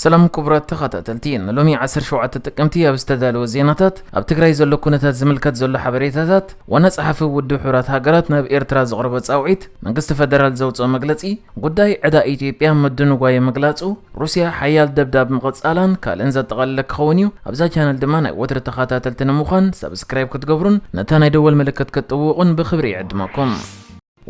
ሰላም ክቡራት ተኸታተልቲ፣ ንሎሚ ዓሰርተ ሸውዓተ ጥቅምቲ ኣብ ዝተዳለወ ዜናታት፣ ኣብ ትግራይ ዘሎ ኩነታት ዝምልከት ዘሎ ሓበሬታታት፣ ዋና ጸሓፊ ውድብ ሕቡራት ሃገራት ናብ ኤርትራ ዘቕረቦ ጻውዒት፣ መንግስቲ ፈደራል ዘውጽኦ መግለጺ፣ ጉዳይ ዕዳ ኢትዮጵያ ምድንጓዩ ምግላጹ፣ ሩስያ ሓያል ደብዳብ ምቕጻላን ካልእን ዘጠቓለለ ክኸውን እዩ። ኣብዛ ቻነል ድማ ናይ ወትሪ ተኸታተልቲ ንምዃን ሳብስክራይብ ክትገብሩን ነታ ናይ ደወል ምልክት ክትጥውቑን ብኽብሪ ይዕድመኩም።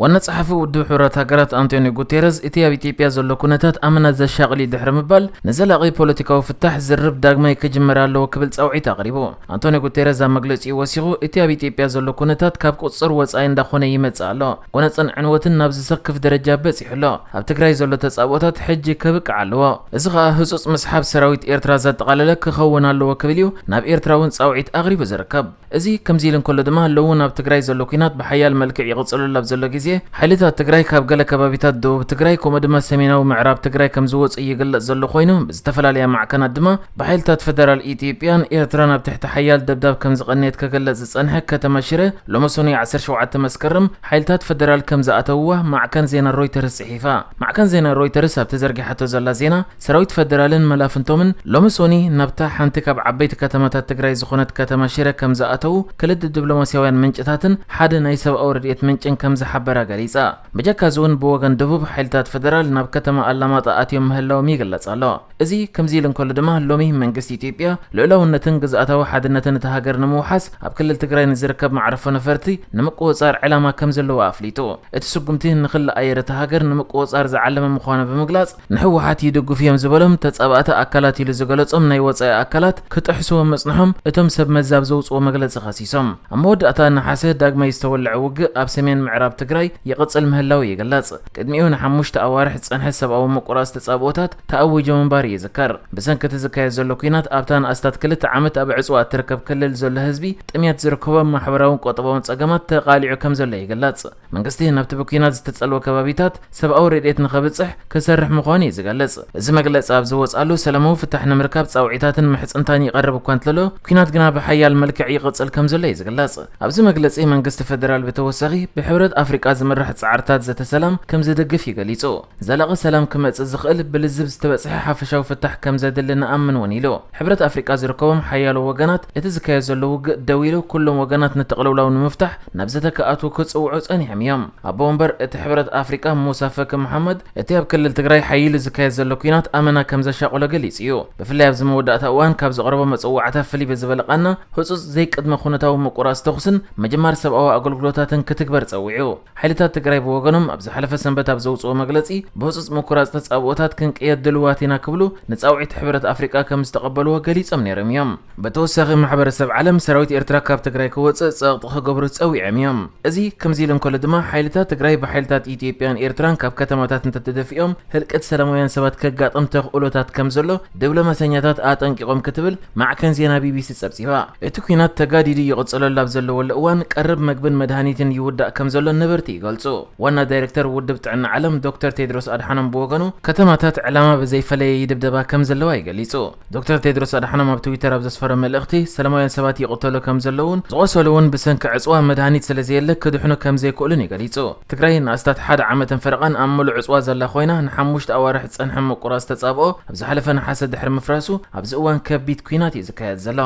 ዋና ጸሓፊ ውድብ ሕቡራት ሃገራት ኣንቶኒዮ ጉቴረዝ፣ እቲ ኣብ ኢትዮጵያ ዘሎ ኩነታት ኣመና ዘሻቕል እዩ ድሕሪ ምባል፣ ንዘላቒ ፖለቲካዊ ፍታሕ ዝርርብ ዳግማይ ክጅመር ኣለዎ ክብል ጻውዒት ኣቕሪቡ። ኣንቶኒዮ ጉቴረዝ ኣብ መግለጺኡ ወሲኹ፣ እቲ ኣብ ኢትዮጵያ ዘሎ ኩነታት ካብ ቁጽጽር ወጻኢ እንዳኾነ ይመጽእ ኣሎ። ጎነጽን ዕንወትን ናብ ዝሰክፍ ደረጃ በጺሑ ኣሎ። ኣብ ትግራይ ዘሎ ተጻብኦታት ሕጂ ከብቅዕ ኣለዎ። እዚ ኸኣ ህጹጽ ምስሓብ ሰራዊት ኤርትራ ዘጠቓለለ ክኸውን ኣለዎ ክብል እዩ ናብ ኤርትራ እውን ጻውዒት ኣቕሪቡ ዝርከብ። እዚ ከምዚ ኢሉ እንከሎ ድማ፣ ሎሚ እውን ኣብ ትግራይ ዘሎ ኲናት ብሓያል መልክዕ ይቕጽለሉ ኣብ ዘሎ ግዜ፣ ሓይልታት ትግራይ ካብ ገለ ከባቢታት ደቡብ ትግራይ፣ ከምኡ ድማ ሰሜናዊ ምዕራብ ትግራይ ከም ዝወጹ ይግለጽ ዘሎ ኮይኑ፣ ብዝተፈላለያ ማዕከናት ድማ ብሓይልታት ፈደራል ኢትዮጵያን ኤርትራን ኣብ ትሕቲ ሓያል ደብዳብ ከም ዝቐነየት ክግለጽ ዝጸንሐ ከተማ ሽረ፣ ሎሚ ሰኑይ ዓሰርተ ሸውዓተ መስከረም ሓይልታት ፈደራል ከም ዝኣተውዋ ማዕከን ዜና ሮይተርስ ጽሒፋ። ማዕከን ዜና ሮይተርስ ኣብቲ ዘርጊሓቶ ዘላ ዜና፣ ሰራዊት ፈደራልን መላፍንቶምን ሎሚ ሶኒ ናብታ ሓንቲ ካብ ዓበይቲ ከተማታት ትግራይ ዝኾነት ከተማ ሽረ ከም ዝኣተዉ ክልተ ዲፕሎማስያውያን ምንጭታትን ሓደ ናይ ሰብኣዊ ረድኤት ምንጭን ከም ዝሓበራ ገሊጻ። ብጀካ እዚ እውን ብወገን ደቡብ ሓይልታት ፈደራል ናብ ከተማ ኣላማጣ ኣትዮም ምህላዎም ይግለጽ ኣሎ። እዚ ከምዚ ኢሉ እንከሎ ድማ፣ ሎሚ መንግስቲ ኢትዮጵያ ልኡላውነትን ግዝኣታዊ ሓድነትን እታ ሃገር ንምውሓስ ኣብ ክልል ትግራይ ንዝርከብ መዕረፎ ነፈርቲ ንምቁጽጻር ዕላማ ከም ዘለዎ ኣፍሊጡ። እቲ ስጉምቲ ንክሊ ኣየር እታ ሃገር ንምቁጽጻር ዝዓለመ ምዃኑ ብምግላጽ፣ ንህወሓት ይድግፉ እዮም ዝበሎም ተጻባእቲ ኣካላት ኢሉ ዝገለጾም ናይ ወጻኢ ኣካላት ክጥሕስዎ ምጽንሖም እቶም ሰብ መዚ ኣብ ዘውጽዎ መግለጺ ከሲሶም። ኣብ መወዳእታ ነሓሰ ዳግማይ ዝተወልዐ ውግእ ኣብ ሰሜን ምዕራብ ትግራይ ይቕጽል ምህላዉ ይግለጽ። ቅድሚኡ ንሓሙሽተ ኣዋርሕ ዝጸንሐ ሰብኣዊ ምቁራጽ ተጻብኦታት ተኣዊጁ ምንባሩ ይዝከር። ብሰንኪ እቲ ዝካየድ ዘሎ ኲናት ኣብታ ንኣስታት ክልተ ዓመት ኣብ ዕጽዋ እትርከብ ክልል ዘሎ ህዝቢ ጥምየት ዝርከቦም ማሕበራውን ቁጠባውን ጸገማት ተቓሊዑ ከም ዘሎ ይግለጽ። መንግስቲ ናብቲ ብኲናት ዝተጸልወ ከባቢታት ሰብኣዊ ረድኤት ንኸብጽሕ ክሰርሕ ምዃኑ እዩ ዝገልጽ። እዚ መግለጺ ኣብ ዝወጽኣሉ፣ ሰላማዊ ፍታሕ ንምርካብ ጻውዒታትን ምሕጽንታን ይቐርብ እኳ እንተሎ፣ ኲናት ግና ብሓያል መልክዕ ይቕጽል ከም ዘሎ እዩ ዝግለጽ። ኣብዚ መግለጺ፣ መንግስቲ ፈደራል ብተወሳኺ ብሕብረት ኣፍሪቃ ዝምራሕ ጻዕርታት ዘተ ሰላም ከም ዝድግፍ እዩ ገሊጹ። ዘላቒ ሰላም ክመጽእ ዝኽእል ብልዝብ ዝተበጽሐ ሓፈሻዊ ፍታሕ ከም ዘድሊ ንኣምን እውን ኢሉ። ሕብረት ኣፍሪቃ ዝርከቦም ሓያሎ ወገናት እቲ ዝካየድ ዘሎ ውግእ ደው ኢሉ ኩሎም ወገናት ንተቕልውላው ንምፍታሕ ናብ ዘተ ክኣትዉ ክጽውዑ ጸኒሖም እዮም። ኣቦ ወንበር እቲ ሕብረት ኣፍሪቃ ሙሳ ፈኪ መሓመድ እቲ ኣብ ክልል ትግራይ ሓይሉ ዝካየድ ዘሎ ኲናት ኣመና ከም ዘሻቕሎ ገሊጹ እዩ። ብፍላይ ኣብዚ መወዳእታ እዋን ካብ ዘቕረቦ መጽዋዕታ ፍልይ ብዝበለ ቃና ህጹጽ ዘይቅድመ ኩነታዊ ምቁራጽ ተኹስን ምጅማር ሰብኣዊ ኣገልግሎታትን ክትግበር ጸዊዑ። ሓይልታት ትግራይ ብወገኖም ኣብ ዝሓለፈ ሰንበት ኣብ ዘውፅኦ መግለፂ፣ ብህፁፅ ምቁራፅ ተፃብኦታት ክንቅየድ ድልዋት ኢና ክብሉ ንፃውዒት ሕብረት ኣፍሪቃ ከም ዝተቐበልዎ ገሊፆም ነይሮም እዮም። ብተወሳኺ ማሕበረሰብ ዓለም ሰራዊት ኤርትራ ካብ ትግራይ ክወፅእ ፀቕጢ ክገብሩ ፀዊዖም እዮም። እዚ ከምዚ ኢሉ እንከሎ ድማ ሓይልታት ትግራይ ብሓይልታት ኢትዮጵያን ኤርትራን ካብ ከተማታት እንተተደፊኦም ህልቅት ሰላማውያን ሰባት ከጋጥም ተኽእሎታት ከም ዘሎ ዲፕሎማሰኛታት ኣጠንቂቖም ክትብል ማዕከን ዜና ቢቢሲ ፀብፂባ። እቲ ኲናት ተጋዲዱ ይቕፅለሉ ኣብ ዘለወሉ እዋን ቀረብ መግብን መድሃኒትን ይውዳእ ከም ዘሎ ነበርቲ ይገልፁ። ዋና ዳይሬክተር ውድብ ጥዕና ዓለም ዶክተር ቴድሮስ ኣድሓኖም ብወገኑ፣ ከተማታት ዕላማ ብዘይፈለየ ይድብደባ ከም ዘለዋ ይገሊጹ። ዶክተር ቴድሮስ ኣድሓኖም ኣብ ትዊተር ኣብ ዘስፈሮ መልእኽቲ፣ ሰላማውያን ሰባት ይቕተሉ ከም ዘለውን ዝቖሰሉ እውን ብሰንኪ ዕጽዋ መድሃኒት ስለ ዘየለ ክድሕኑ ከም ዘይክእሉን እዩ ገሊጹ። ትግራይ ንኣስታት ሓደ ዓመትን ፈረቓን ኣብ ምሉእ ዕጽዋ ዘላ ኮይና፣ ንሓሙሽተ ኣዋርሕ ዝጸንሐ ምቁራጽ ተጻብኦ ኣብ ዝሓለፈ ነሓሰ ድሕሪ ምፍራሱ፣ ኣብዚ እዋን ከቢድ ኲናት እዩ ዝካየድ ዘሎ።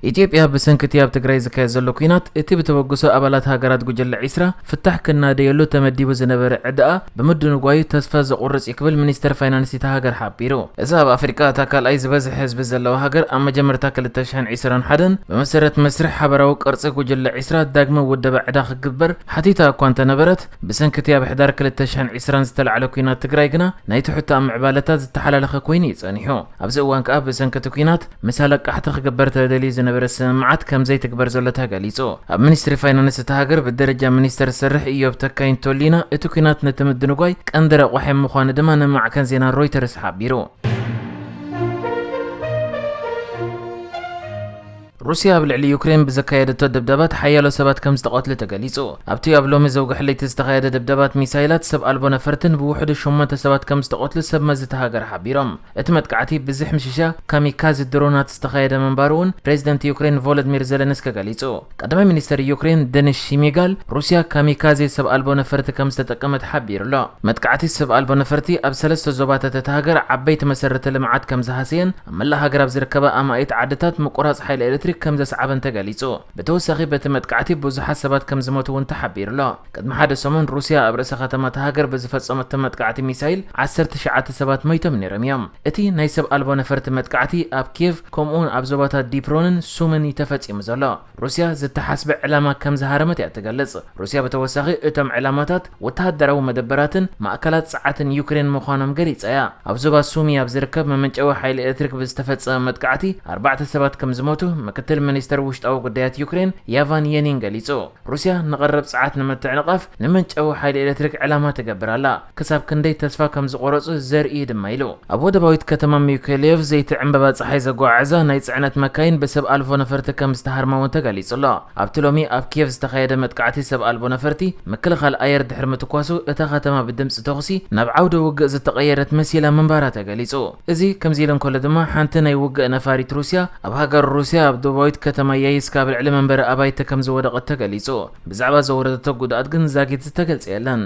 ኢትዮጵያ ብሰንኪ እቲ ኣብ ትግራይ ዝካየድ ዘሎ ኲናት፣ እቲ ብተበግሶ ኣባላት ሃገራት ጉጅለ ዒስራ ፍታሕ ክናደየሉ ተመዲቡ ዝነበረ ዕዳኣ ብምድንጓዩ ተስፋ ዘቑርጽ እዩ ክብል ሚኒስተር ፋይናንስ እታ ሃገር ሓቢሩ። እዛ ኣብ ኣፍሪቃ እታ ካልኣይ ዝበዝሕ ህዝቢ ዘለዋ ሃገር ኣብ መጀመርታ ክልተ ሽሕን ዕስራን ሓደን ብመሰረት መስርሕ ሓበራዊ ቅርጺ ጉጅለ ዒስራ ዳግመ ውደባ ዕዳ ክግበር ሓቲታ እኳ እንተነበረት፣ ብሰንኪ እቲ ኣብ ሕዳር ክልተ ሽሕን ዕስራን ዝተላዕለ ኲናት ትግራይ ግና ናይቲ ሕቶኣ ምዕባለታት ዝተሓላለኸ ኮይኑ እዩ ጸኒሑ። ኣብዚ እዋን ከኣ ብሰንኪ እቲ ኲናት ምስ ኣለቃሕቲ ክግበር ተደልዩ ዝነበረ ስምምዓት ከም ዘይትግበር ዘሎ ተገሊጹ። ኣብ ሚኒስትሪ ፋይናንስ እታ ሃገር ብደረጃ ሚኒስተር ዝሰርሕ ኢዮብ ተካይ እንተሊና፣ እቲ ኲናት ነቲ ምድንጓይ ቀንዲ ረቋሒ ምዃኑ ድማ ንማዕከን ዜና ሮይተርስ ሓቢሩ። ሩስያ ኣብ ልዕሊ ዩክሬን ብዘካየደቶ ደብዳባት ሓያሎ ሰባት ከም ዝተቐትሉ ተገሊጹ። ኣብቲ ኣብ ሎሚ ዘውግሕ ለይቲ ዝተኻየደ ደብዳባት ሚሳይላት፣ ሰብ ኣልቦ ነፈርትን ብውሕዱ ሸሞንተ ሰባት ከም ዝተቐትሉ ሰብ መዚ እታ ሃገር ሓቢሮም። እቲ መጥቃዕቲ ብዝሕ ምሽሻ ካሚካዝ ድሮናት ዝተኻየደ ምንባሩ እውን ፕሬዚደንት ዩክሬን ቮሎድሚር ዘለንስኪ ገሊጹ። ቀዳማይ ሚኒስተር ዩክሬን ደኒስ ሽሚጋል፣ ሩስያ ካሚካዜ ሰብ ኣልቦ ነፈርቲ ከም ዝተጠቀመት ሓቢሩ ኣሎ። መጥቃዕቲ ሰብ ኣልቦ ነፈርቲ ኣብ ሰለስተ ዞባታት እታ ሃገር ዓበይቲ መሰረተ ልምዓት ከም ዝሃሰየን ኣብ መላእ ሃገር ኣብ ዝርከባ ኣማኢት ዓድታት ምቁራጽ ሓይሊ ኤሌክትሪክ ከም ዘስዓበን ተገሊጹ። ብተወሳኺ በቲ መጥቃዕቲ ብዙሓት ሰባት ከም ዝሞቱ እውን ተሓቢሩ ኣሎ። ቅድሚ ሓደ ሰሙን ሩስያ ኣብ ርእሰ ከተማ እታ ሃገር ብዝፈጸመቶ መጥቃዕቲ ሚሳይል ዓሰርተ ትሽዓተ ሰባት ሞይቶም ነይሮም እዮም። እቲ ናይ ሰብ ኣልቦ ነፈርቲ መጥቃዕቲ ኣብ ኪየቭ ከምኡውን ኣብ ዞባታት ዲፕሮንን ሱምን እዩ ተፈጺሙ ዘሎ። ሩስያ ዝተሓስበ ዕላማ ከም ዝሃረመት እያ ትገልጽ። ሩስያ ብተወሳኺ እቶም ዕላማታት ወተሃደራዊ መደበራትን ማእከላት ጸዓትን ዩክሬን ምዃኖም ገሊጻ እያ። ኣብ ዞባ ሱሚ ኣብ ዝርከብ መመንጨዊ ሓይሊ ኤሌክትሪክ ብዝተፈጸመ መጥቃዕቲ ኣርባዕተ ሰባት ከም ዝሞቱ ምክትል ሚኒስተር ውሽጣዊ ጉዳያት ዩክሬን ያቫን የኒን ገሊጹ። ሩስያ ንቐረብ ጸዓት ንምትዕንቓፍ ንመንጨዊ ሓይሊ ኤሌክትሪክ ዕላማ ትገብር ኣላ። ክሳብ ክንደይ ተስፋ ከም ዝቖረጹ ዘርኢ እዩ ድማ ኢሉ። ኣብ ወደባዊት ከተማ ሚኮሌቭ ዘይቲ ዕምበባ ጸሓይ ዘጓዓዕዛ ናይ ጽዕነት መካይን ብሰብ ኣልቦ ነፈርቲ ከም ዝተሃርማ እውን ተገሊጹ ኣሎ። ኣብቲ ሎሚ ኣብ ኪየቭ ዝተኻየደ መጥቃዕቲ ሰብ ኣልቦ ነፈርቲ፣ ምክልኻል ኣየር ድሕሪ ምትኳሱ እታ ከተማ ብድምጺ ተኹሲ ናብ ዓውደ ውግእ ዝተቐየረት መሲላ ምንባራ ተገሊጹ። እዚ ከምዚ ኢሉ እንከሎ ድማ ሓንቲ ናይ ውግእ ነፋሪት ሩስያ ኣብ ሃገር ሩስያ ኣብ ደቡባዊት ከተማ ያይስክ ኣብ ልዕሊ መንበሪ ኣባይቲ ከም ዝወደቐት ተገሊጹ። ብዛዕባ ዘወረደቶ ጉድኣት ግን ዛጊት ዝተገልጸ የለን።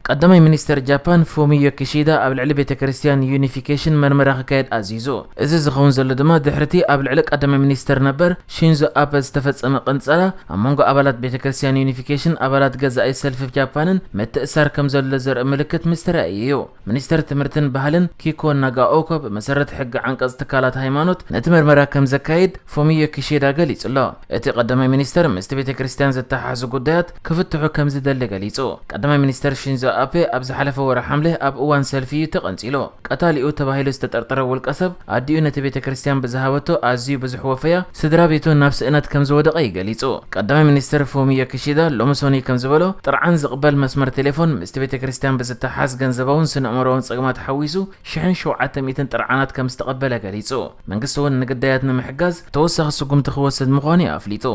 ቀዳማይ ሚኒስተር ጃፓን ፉሚዮ ኪሺዳ ኣብ ልዕሊ ቤተ ክርስቲያን ዩኒፊኬሽን መርመራ ክካየድ ኣዚዙ። እዚ ዝኸውን ዘሎ ድማ ድሕሪቲ ኣብ ልዕሊ ቀዳማይ ሚኒስተር ነበር ሺንዞ ኣበ ዝተፈጸመ ቅንጸላ ኣብ መንጎ ኣባላት ቤተ ክርስቲያን ዩኒፊኬሽን ኣባላት ገዛኢ ሰልፊ ጃፓንን ምትእሳር ከም ዘሎ ዘርኢ ምልክት ምስ ተራእየ እዩ። ሚኒስተር ትምህርትን ባህልን ኪኮ ናጋኦኮ ብመሰረት ሕጊ ዓንቀጽ ትካላት ሃይማኖት ነቲ መርመራ ከም ዘካይድ ፉሚዮ ኪሺዳ ገሊጹ ኣሎ። እቲ ቀዳማይ ሚኒስተር ምስቲ ቤተ ክርስቲያን ዝተሓሓዙ ጉዳያት ክፍትሑ ከም ዝደሊ ገሊጹ። ቀዳማይ ሚኒስተር ሺንዞ ኣቤ ኣብ ዝሓለፈ ወርሒ ሓምለ ኣብ እዋን ሰልፊ እዩ ተቐንጺሉ። ቀታሊኡ ተባሂሉ ዝተጠርጠረ ውልቀ ሰብ ኣዲኡ ነቲ ቤተ ክርስቲያን ብዝሃበቶ ኣዝዩ ብዙሕ ወፈያ ስድራ ቤቱ ናብ ስእነት ከም ዝወደቐ እዩ ገሊጹ። ቀዳማይ ሚኒስተር ፉሚዮ ኪሺዳ ሎሚ ሰኑይ ከም ዝበሎ ጥርዓን ዝቕበል መስመር ቴሌፎን ምስቲ ቤተ ክርስቲያን ብዝተሓዝ ገንዘባውን ስነ ኣእምሮኣውን ጸገማት ሓዊሱ ሽሕን ሸውዓተ ሚእትን ጥርዓናት ከም ዝተቐበለ ገሊጹ። መንግስቲ እውን ንግዳያት ንምሕጋዝ ተወሳኺ ስጉምቲ ክወስድ ምዃኑ እዩ ኣፍሊጡ።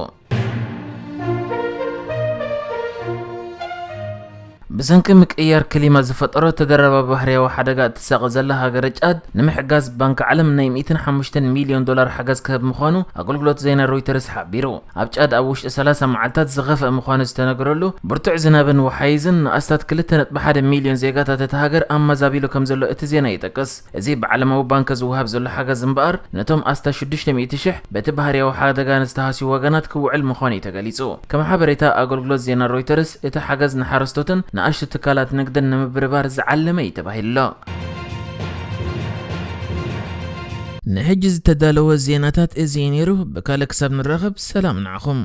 ብሰንኪ ምቅይያር ክሊማ ዝፈጠሮ ተደራራቢ ባህርያዊ ሓደጋ እትሳቐ ዘላ ሃገረ ጫድ ንምሕጋዝ ባንክ ዓለም ናይ ሚእትን ሓሙሽተን ሚልዮን ዶላር ሓገዝ ክህብ ምዃኑ ኣገልግሎት ዜና ሮይተርስ ሓቢሩ። ኣብ ጫድ ኣብ ውሽጢ ሰላሳ መዓልታት ዝኸፍአ ምዃኑ ዝተነገረሉ ብርቱዕ ዝናብን ወሓይዝን ንኣስታት ክልተ ነጥቢ ሓደ ሚልዮን ዜጋታት እታ ሃገር ኣመዛቢሉ ከም ዘሎ እቲ ዜና ይጠቅስ። እዚ ብዓለማዊ ባንክ ዝወሃብ ዘሎ ሓገዝ እምበኣር ነቶም ኣስታት ሽዱሽተ ሚእቲ ሽሕ በቲ ባህርያዊ ሓደጋ ንዝተሃስዩ ወገናት ክውዕል ምዃኑ እዩ ተገሊጹ። ከም ሓበሬታ ኣገልግሎት ዜና ሮይተርስ፣ እቲ ሓገዝ ንሓረስቶትን ንኣሽቱ ትካላት ንግድን ንምብርባር ዝዓለመ እዩ ተባሂሉ ኣሎ። ንሕጂ ዝተዳለወ ዜናታት እዚ እዩ ነይሩ። ብካልእ ክሳብ ንራኸብ ሰላም ንዓኹም።